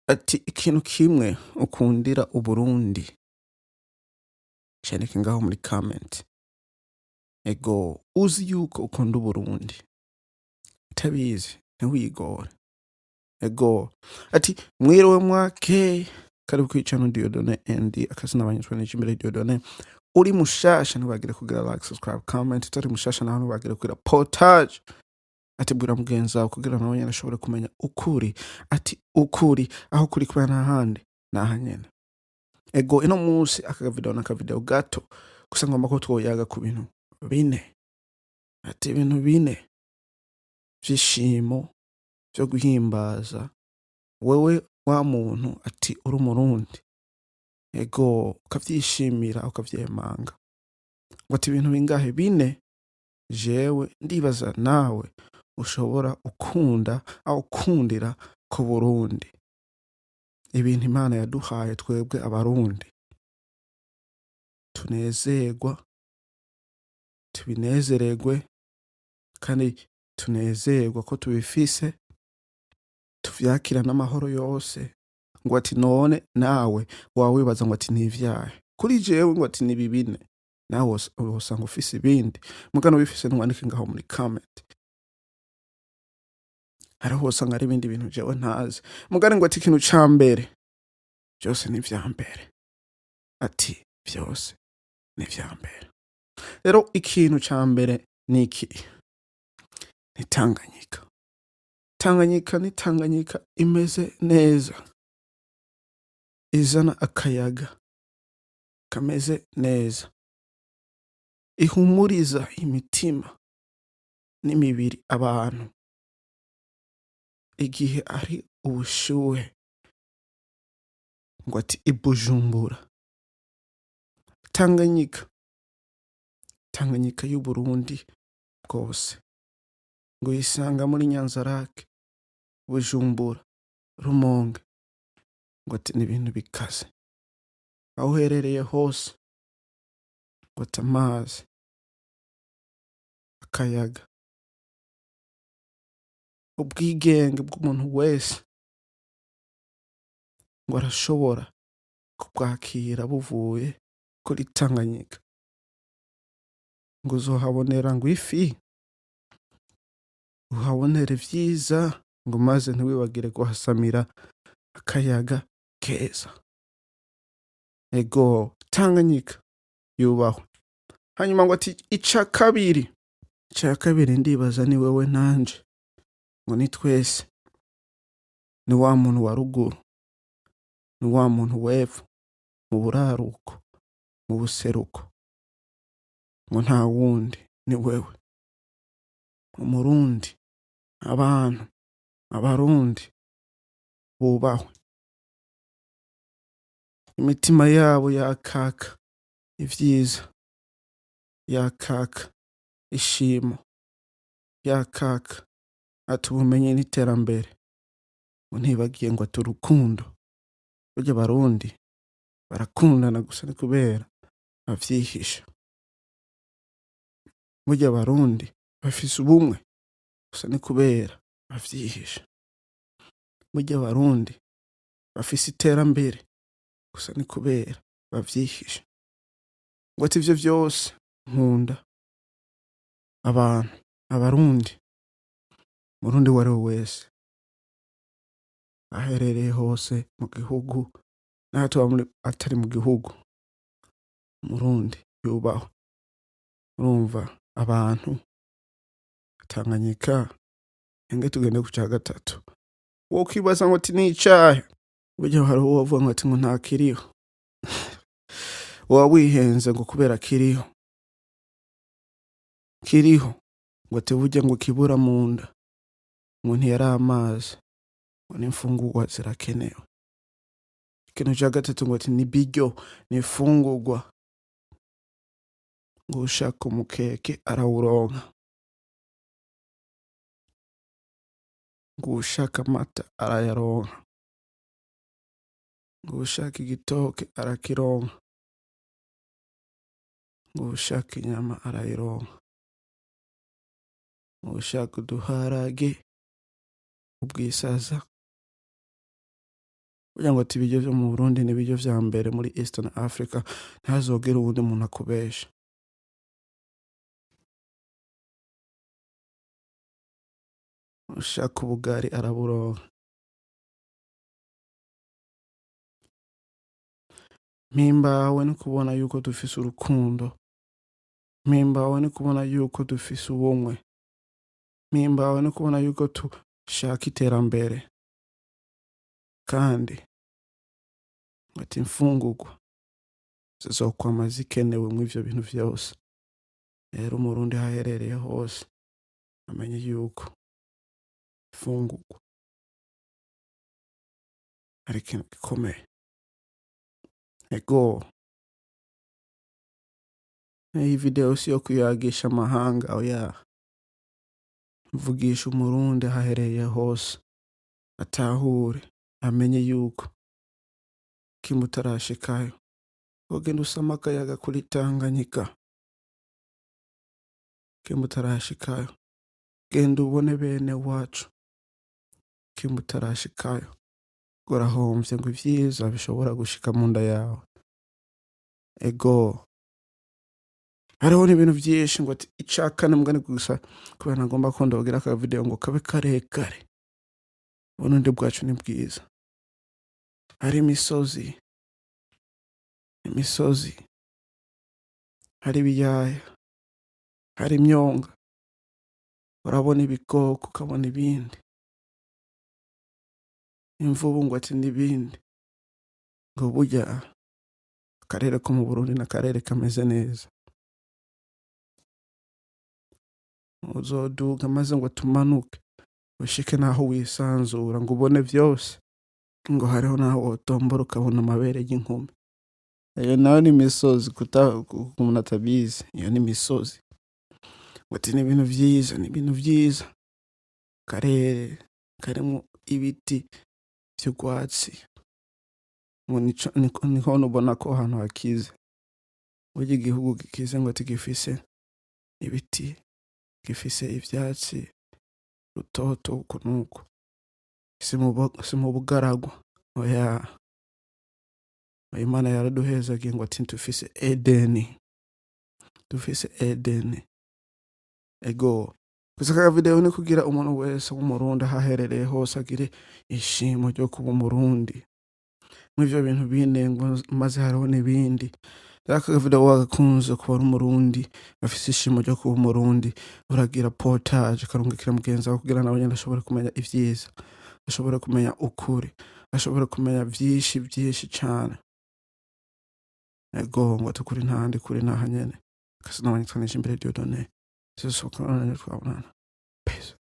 Ati ikintu kimwe ukundira Uburundi candike ngaho muri comment. Ego, uzi yuko ukunda Uburundi, utabizi ntiwigore. Ego, ati mwiriwe mwake, karibu kuri channel Dieudonne ND, akazina abanyitwa Nijimbere Dieudonne. Uri mushasha ntibagire kugira like, subscribe, comment. Utari mushasha naho ntibagire kugira partage. Ati bwira mugenzi wawe kugira nawe nyene ashobore kumenya ukuri. Ati ukuri aho kuri kubera nta handi naha nyene. Ego, ino munsi aka video ni akavideo gato gusa, ngomba ko twoyaga ku bintu bine. Ati ibintu bine vy'ishimo vyo guhimbaza wewe wa muntu, ati uri Umurundi. Ego, ukavyishimira, ukavyemanga. Ngo ati ibintu bingahe? Bine. Jewe ndibaza nawe ushobora ukunda aho ukundira ku Burundi, ibintu Imana yaduhaye twebwe Abarundi tunezerwa, tubinezererwe kandi tunezerwa ko tubifise, tuvyakira n'amahoro yose. Ngo ati none nawe waba wibaza ngo ati nivyahe? Kuri jewe ngo ati ni bibine, nawe wosanga ufise ibindi. Mugano ubifise ntiwandike ngaho muri comment, hariho wosanga ari ibindi bintu jewe ntazi. Mugani ngo ati ikintu ca mbere, vyose ni ivya mbere. Ati vyose ni ivya mbere. Rero ikintu ca mbere ni iki? Ni Tanganyika. Tanganyika ni Tanganyika imeze neza, izana akayaga kameze neza, ihumuriza imitima n'imibiri abantu igihe ari ubushuhe. Ngo ati i Bujumbura, Tanganyika, Tanganyika y'Uburundi bwose, ngo uyisanga muri Nyanzarake, Bujumbura, Rumonge. Ngo ati ni ibintu bikaze aho uherereye hose. Ngo ati amazi, akayaga, ubwigenge bw'umuntu wese ngo arashobora kubwakira buvuye kuri Tanganyika. Ngo uzohabonera ngo ifi, uhabonere ivyiza, ngo maze ntiwibagire kuhasamira akayaga keza. Ego, Tanganyika yubahwe. Hanyuma ngo ati ica kabiri, ica kabiri ndibaza ni wewe nanje, ngo ni twese, ni wa muntu wa ruguru, ni wa muntu w'epfo, mu buraruko, mu buseruko, ngo nta wundi ni wewe Umurundi. Abantu, Abarundi bubahwe, imitima yabo yakaka ivyiza, yakaka ishimo, yakaka ati ubumenyi n'iterambere. Ngo ntibagiye ngo ati urukundo. Burya Abarundi barakundana, gusa ni kubera bavyihisha. Burya Abarundi bafise ubumwe, gusa ni kubera bavyihisha. Burya Abarundi bafise iterambere, gusa ni kubera bavyihisha. Ngo ati ivyo vyose nkunda abantu Abarundi, Murundi uwo ari we wese aherereye hose mu gihugu n'aho tuba muri atari mu gihugu, Umurundi yubahwe. Urumva abantu, Tanganyika. Enge tugende ku ca gatatu. Wokwibaza ngo ati ni icahe? Burya hariho uwovuga ngo ati ngo ntakiriho. Woba wihenze, ngo kubera kiriho, kiriho. Ngo ati burya ngo kibura mu nda ngo ntiyari amazi, ngo n'imfungurwa zirakenewe. Ikintu ca gatatu ngo ati ni biryo, ni imfungurwa. Ngo ushaka umukeke arawuronka, ngo uwushaka amata arayaronka, ngo uwushaka igitoke arakironka, ngo uwushaka inyama arayironka, ngo uwushaka uduharage, ubwisaza. Burya ngo ati ibiryo vyo mu Burundi ni ibiryo vya mbere muri Eastern Africa, ntihazogire uwundi muntu akubesha. Ushaka ubugari araburonka. Mpimbawe no kubona yuko dufise urukundo. Mpimbawe no kubona yuko dufise ubumwe. Mpimbawe no kubona yuko dushaka iterambere. Kandi ati imfungurwa zizokwama zikenewe muri ivyo bintu vyose. Rero Umurundi aho aherereye hose amenye yuko imfungurwa ari ikintu gikomeye. Ego, iyi video si iyo kuyagisha amahanga, oya. Mvugisha Umurundi aho aherereye hose atahure, amenye yuko kimwe utarashikayo wogenda usama akayaga kuri Tanganyika. Kimwe utarashikayo genda ubone bene wacu. Kimwe utarashikayo urahomvye ngo ivyiza bishobora gushika mu nda yawe. Ego, hariho n'ibintu vyinshi ngo ati icakane mugani gusa kubera ntagomba ko ndababwira aka video ngo kabe karekare. Uburundi bwacu ni bwiza. Hari imisozi, imisozi, hari ibiyaya, hari imyonga, urabona ibikoko ukabona ibindi, imvubu ngo ati n'ibindi. Ngo burya akarere ko mu Burundi n'akarere kameze neza. Uzoduga maze ngo tumanuke ushike naho wisanzura ngo ubone vyose, ngo hariho naho wotombora ukabona amabere y'inkumi. Iyo nayo ni imisozi umuntu atabizi, iyo ni imisozi. Ngo ati ni ibintu vyiza, ni ibintu vyiza. Akarere karimwo ibiti vy'urwatsi, ngo niho nubona ko ahantu hakize. Burya igihugu gikize ngo ati gifise ibiti, gifise ivyatsi rutoto uku n'uku. Si mu bugaragwa, oya. Imana yaraduhezagiye ngo ati dufise Edeni, dufise Edeni. Ego, gusa aka video ni kugira umuntu wese w'Umurundi aho aherereye hose agire ishimo ryo kuba Umurundi. Mw'ivyo bintu bine ngo maze hariho n'ibindi. Rero aka video wagakunze kuba ari Umurundi afise ishimo ryo kuba Umurundi, uragira partage ukarungikira mugenzi wawe kugira nawe nyene ashobore kumenya ivyiza, ashobore kumenya ukuri, ashobore kumenya vyinshi vyinshi cane. Ego, ngo tukuri ntahandi kuri naha nyene. Kasi nabonye twanisha imbere Dieudonné. Sisi twabonana. Peace.